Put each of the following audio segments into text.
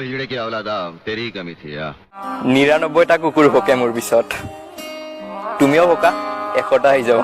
हिजड़े की औलादा, तेरी ही कमी थी यार। 99টা কুকুৰ ভোকে মোৰ পিছত, তুমিও ভোকা, 100টা আহি যাব।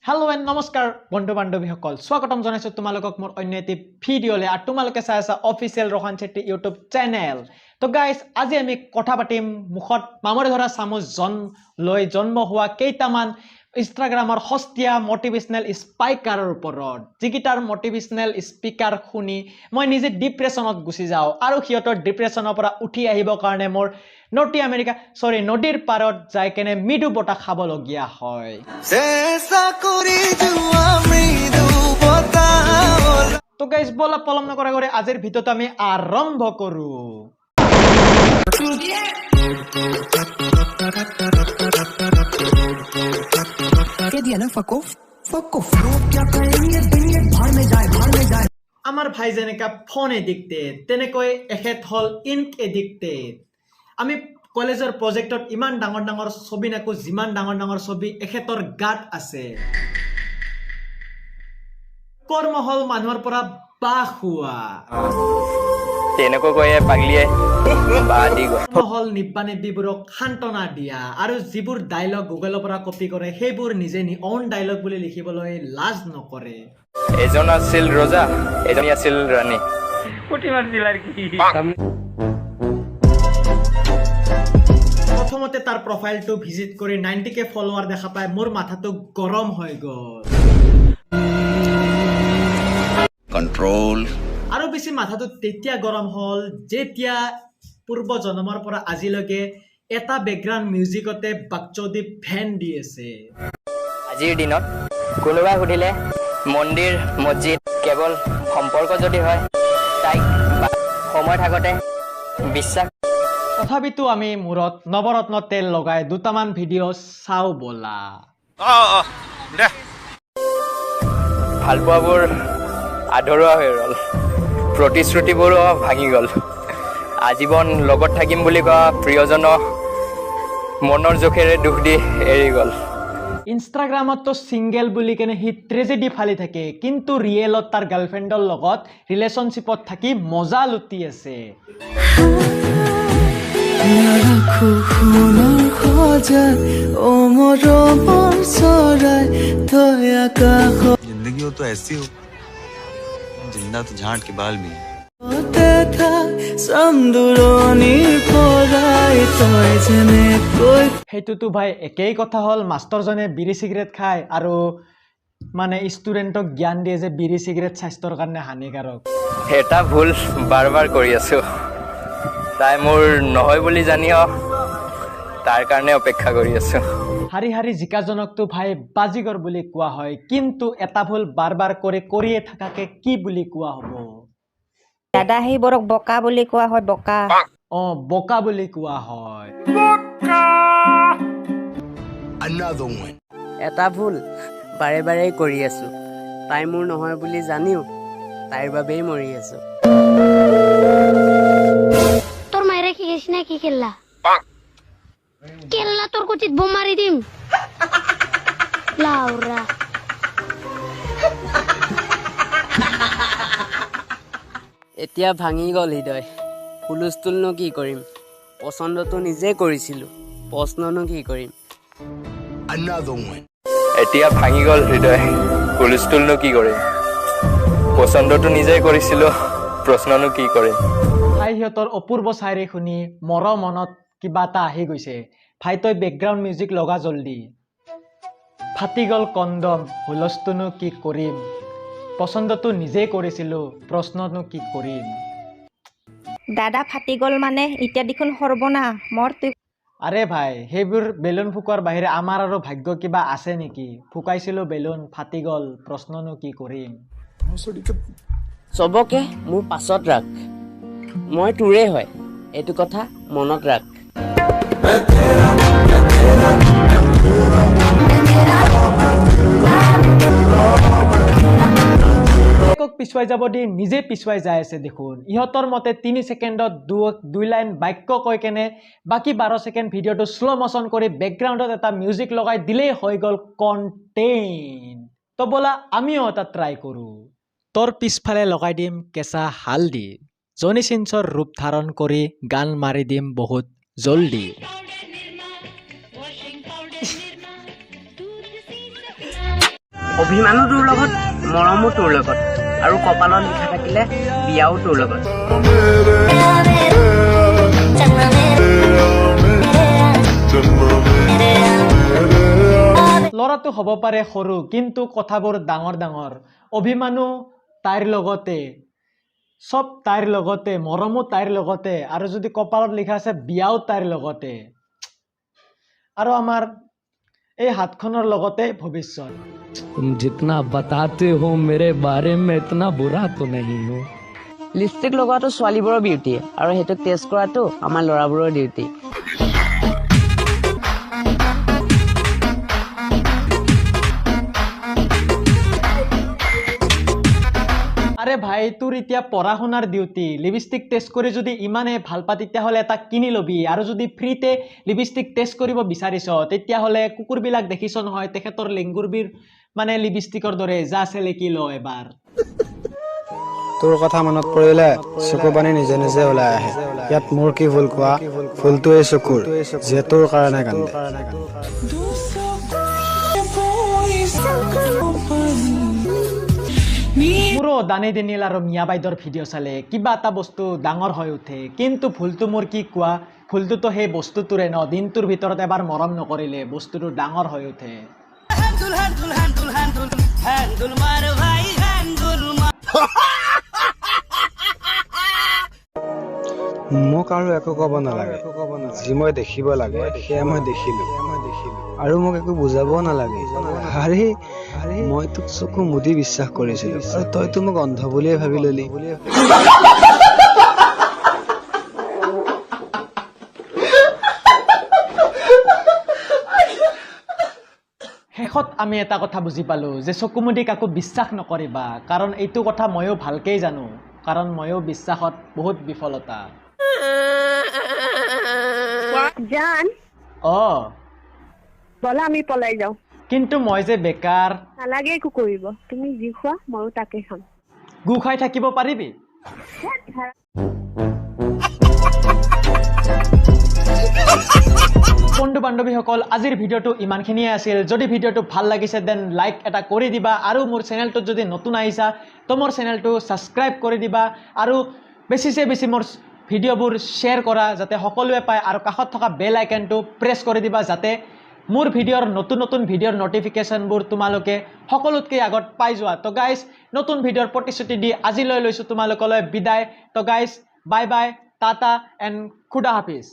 হেল্ল' এণ্ড নমস্কাৰ বন্ধু বান্ধৱীসকল, স্বাগতম জনাইছোঁ তোমালোকক মোৰ অন্য এটি ভিডিঅ'লৈ। আৰু তোমালোকে চাই আছা official Rohan Chetry YouTube channel. So guys, আজি আমি কথা পাতিম মুখত মামৰে ধৰা চামুচ লৈ জন্ম হোৱা কেইটামান ইনষ্টাগ্ৰামৰ সস্তীয়া মটিভেশ্যনেল স্পাইকাৰৰ ওপৰত, যিকেইটাৰ মটিভেশ্যনেল স্পীকাৰ শুনি মই নিজে ডিপ্ৰেশ্যনত গুচি যাওঁ আৰু সিহঁতৰ ডিপ্ৰেশ্যনৰ পৰা উঠি আহিবৰ কাৰণে মোৰ নদী আমেৰিকা চৰি নদীৰ পাৰত যাই কেনে মৃদু বতাহ খাবলগীয়া হয়। তো গাইজ, ব'লা পলম নকৰা কৰি আজিৰ ভিডিঅ'টো আমি আৰম্ভ কৰোঁ। আমাৰ ভাই যেনেকা ফোন এডিক্টেড, তেনেকৈ এখেত হ'ল ইনক এডিক্টেড। আমি কলেজৰ প্ৰজেক্টত ইমান ডাঙৰ ডাঙৰ ছবি নাকো, যিমান ডাঙৰ ডাঙৰ ছবি এখেতৰ গাত আছে। কৰ্ম হ'ল মানুহৰ পৰা বাহ খোৱা। তেনেকৈ কৈয়ে পাগলিয়ে বাহ দি গ'ল। কৰ্ম হ'ল নিব্বা নিব্বিবোৰক সান্তনা দিয়া আৰু যিবোৰ ডাইলগ গুগলৰ পৰা কপি কৰে সেইবোৰ নিজে অন ডাইলগ বুলি লিখিবলৈ লাজ নকৰে। এজন আছিল ৰজা, এজনী আছিল ৰাণী। প্ৰথমতে তাৰ প্ৰফাইলটো ভিজিট কৰি 90K follower দেখা পাই মোৰ মাথাটো গৰম হৈ গ'ল। कंट्रोल। আৰু বেছি মাথাটো তেতিয়া গৰম হ'ল যেতিয়া পূৰ্ব জন্মৰ পৰা আজিলৈকে এটা বেকগ্ৰাউণ্ড মিউজিকতে বাকচদি ফেন দি আছে। আজিৰ দিনত কোনোবাই সুধিলে মন্দিৰ মছজিদ কেৱল সম্পৰ্ক যদি হয়, তাইক সময় থাকোঁতে বিশ্বাস। তথাপিতো আমি মূৰত নৱৰত্ন তেল লগাই দুটামান ভিডিঅ' চাওঁ ব'লা। ভালপোৱাবোৰ আধৰুৱা হৈ ৰ'ল, প্ৰতিশ্ৰুতিবোৰো ভাঙি গ'ল। আজীৱন লগত থাকিম বুলি কোৱা প্ৰিয়জনক মনৰ জোখেৰে দুখ দি এৰি গ'ল। ইনষ্টাগ্ৰামততো ছিংগেল বুলি কেনে সি ট্ৰেজেডি ফালি থাকে, কিন্তু ৰিয়েলত তাৰ গাৰ্লফ্ৰেণ্ডৰ লগত ৰিলেশ্যনশ্বিপত থাকি মজা লুটি আছে। जिंदगी हो तो ऐसी हो, जिंदा तो झांट के बाल भी हैं। সেইটোতো ভাই একেই কথা হ'ল, মাষ্টৰজনে বিড়ি চিগাৰেট খায় আৰু মানে ষ্টুডেণ্টক জ্ঞান দিয়ে যে বিড়ি চিগাৰেট স্বাস্থ্যৰ কাৰণে হানিকাৰক। এটা ভুল বাৰ বাৰ কৰি আছোঁ, তাই মোৰ নহয় বুলি জানিও তাৰ কাৰণে অপেক্ষা কৰি আছোঁ। হাৰি হাৰি জিকাজনকতো ভাই বাজিগৰ বুলি কোৱা হয়, কিন্তু এটা ভুল বাৰ বাৰ কৰি কৰিয়ে থাকাকে কি বুলি কোৱা হ'ব? দাদা, সেইবোৰক বোকা বুলি কোৱা হয়, বোকা। অ, বোকা বুলি কোৱা হয়। এটা ভুল বাৰে বাৰে কৰি আছো, তাই মোৰ নহয় বুলি জানিও তাইৰ বাবেই মৰি আছো। তোর মায়েরা কি গেছি নাকি? কেল্লা কেল্লা তোর কুচিত বোম মারি দিম লাউরা। এতিয়া ভাঙি গ'ল হৃদয়, হুলস্থুলনো কি কৰিম? পচন্দটো নিজে কৰিছিলো, প্ৰশ্ননো কি কৰিম? এতিয়া ভাঙি গ'ল হৃদয়, হুলস্থুলনো কি কৰিম? পচন্দটো নিজে কৰিছিলো, প্ৰশ্ননো কি কৰিম? ভাই, সিহঁতৰ অপূৰ্ব চাইৰি শুনি মৰ মনত কিবা এটা আহি গৈছে। ভাই, তই বেকগ্ৰাউণ্ড মিউজিক লগা জল্দি। ফাটি গ'ল কণ্ডম, হুলস্থুলনো কি কৰিম? পচন্দটো নিজেই কৰিছিলোঁ, প্ৰশ্ননো কি কৰিম? দাদা, ফাটি গ'ল মানে এতিয়া দেখোন সৰ্বনা মোৰ তুই। আৰে ভাই, সেইবোৰ বেলুন ফুকোৱাৰ বাহিৰে আমাৰ আৰু ভাগ্য কিবা আছে নেকি? ফুকাইছিলোঁ বেলুন, ফাটি গ'ল, প্ৰশ্ননো কি কৰিম? চবকে মোৰ পাছত ৰাখ, মই তোৰে হয়, এইটো কথা মনত ৰাখ। পিছুৱাই যাব দি নিজে পিছুৱাই যাই আছে দেখোন। ইহঁতৰ মতে 3 ছেকেণ্ডত দুই লাইন বাক্য কৈ কেনে বাকী 12 ছেকেণ্ড ভিডিঅ'টো শ্ল' ম'চন কৰি বেকগ্ৰাউণ্ডত এটা মিউজিক লগাই দিলেই হৈ গ'ল কণ্টেণ্ট। তো ব'লা আমিও এটা ট্ৰাই কৰোঁ। তোৰ পিছফালে লগাই দিম কেঁচা হালধি, জনী চিনছৰ ৰূপ ধাৰণ কৰি গান মাৰি দিম বহুত জল্দি। অভিমানো তোৰ লগত, মৰমো তোৰ লগত, আৰু কপালত লিখা থাকিলে বিয়াও তোৰ লগত। ল'ৰাটো হ'ব পাৰে সৰু, কিন্তু কথাবোৰ ডাঙৰ ডাঙৰ। অভিমানো তাইৰ লগতে, চব তাইৰ লগতে, মৰমো তাইৰ লগতে, আৰু যদি কপালত লিখা আছে বিয়াও তাইৰ লগতে। আৰু আমাৰ এই হাতখনৰ লগতে ভৱিষ্যত। तुम जितना बताते हो मेरे बारे में इतना बुरा तो नहीं हो। লিপষ্টিক লগোৱাটো ছোৱালীবোৰৰ বিউটি, আৰু সেইটো টেষ্ট কৰাটো আমাৰ ল'ৰাবোৰৰ ডিউটি। আৰে ভাই, তোৰ এতিয়া পঢ়া শুনাৰ ডিউটি। লিপষ্টিক টেষ্ট কৰি যদি ইমানেই ভাল পা তেতিয়াহ'লে এটা কিনি ল'বি। আৰু যদি ফ্ৰীতে লিপষ্টিক টেষ্ট কৰিব বিচাৰিছ তেতিয়াহ'লে কুকুৰবিলাক দেখিছ নহয়, তেখেতৰ লেংগুৰবিৰ মানে লিপষ্টিকৰ দৰে, যা চেলেকি ল এবাৰ। তোৰ কথা মনত পৰিলে চকু পানী নিজে নিজে ওলাই আহে। ইয়াত মোৰ কি ভুল কোৱা? ভুলটো এই চকুৰ, যিয়ে তোৰ কাৰণে কান্দে। মোৰো দানি দেনিয়েল আৰু মিয়া বাইদেউৰ ভিডিঅ' চালে কিবা এটা বস্তু ডাঙৰ হৈ উঠে, কিন্তু ভুলটো মোৰ কি কোৱা? ভুলটোতো সেই বস্তুটোৰে ন, দিনটোৰ ভিতৰত এবাৰ মৰম নকৰিলে বস্তুটো ডাঙৰ হৈ উঠে। মোক আৰু একো ক'ব নালাগে, যি মই দেখিব লাগে সেয়া মই দেখিলো, আৰু মোক একো বুজাবও নালাগে। আৰে মই তোক চকু মুদি বিশ্বাস কৰিছিলো, আৰু তইতো মোক অন্ধ বুলিয়ে ভাবি ললি। শেষত আমি এটা কথা বুজি পালো যে চকু মুদি কাকো বিশ্বাস নকৰিবা, কাৰণ এইটো কথা ময়ো ভালকেই জানো, কাৰণ ময়ো বিশ্বাসত বহুত বিফলতা। জান অ বলা আমি পলাই যাওঁ। কিন্তু মই যে বেকাৰ। নালাগে একো কৰিব, তুমি যি খোৱা ময়ো তাকে খাম। গু খাই থাকিব পাৰিবি? বন্ধু বান্ধৱীসকল, আজিৰ ভিডিঅ'টো ইমানখিনিয়ে আছিল। যদি ভিডিঅ'টো ভাল লাগিছে then like এটা কৰি দিবা, আৰু মোৰ চেনেলটোত যদি নতুন আহিছা তো মোৰ চেনেলটো ছাবস্ক্ৰাইব কৰি দিবা, আৰু বেছিছে বেছি মোৰ ভিডিঅ'বোৰ শ্বেয়াৰ কৰা যাতে সকলোৱে পায়, আৰু কাষত থকা বেল আইকনটো প্ৰেছ কৰি দিবা যাতে মোৰ ভিডিঅ'ৰ নতুন নতুন ভিডিঅ'ৰ নটিফিকেশ্যনবোৰ তোমালোকে সকলোতকৈ আগত পাই যোৱা। তো গাইজ, নতুন ভিডিঅ'ৰ প্ৰতিশ্ৰুতি দি আজিলৈ লৈছোঁ তোমালোকলৈ বিদায়। তো guys, bye bye, tata and খুদা হাফিজ।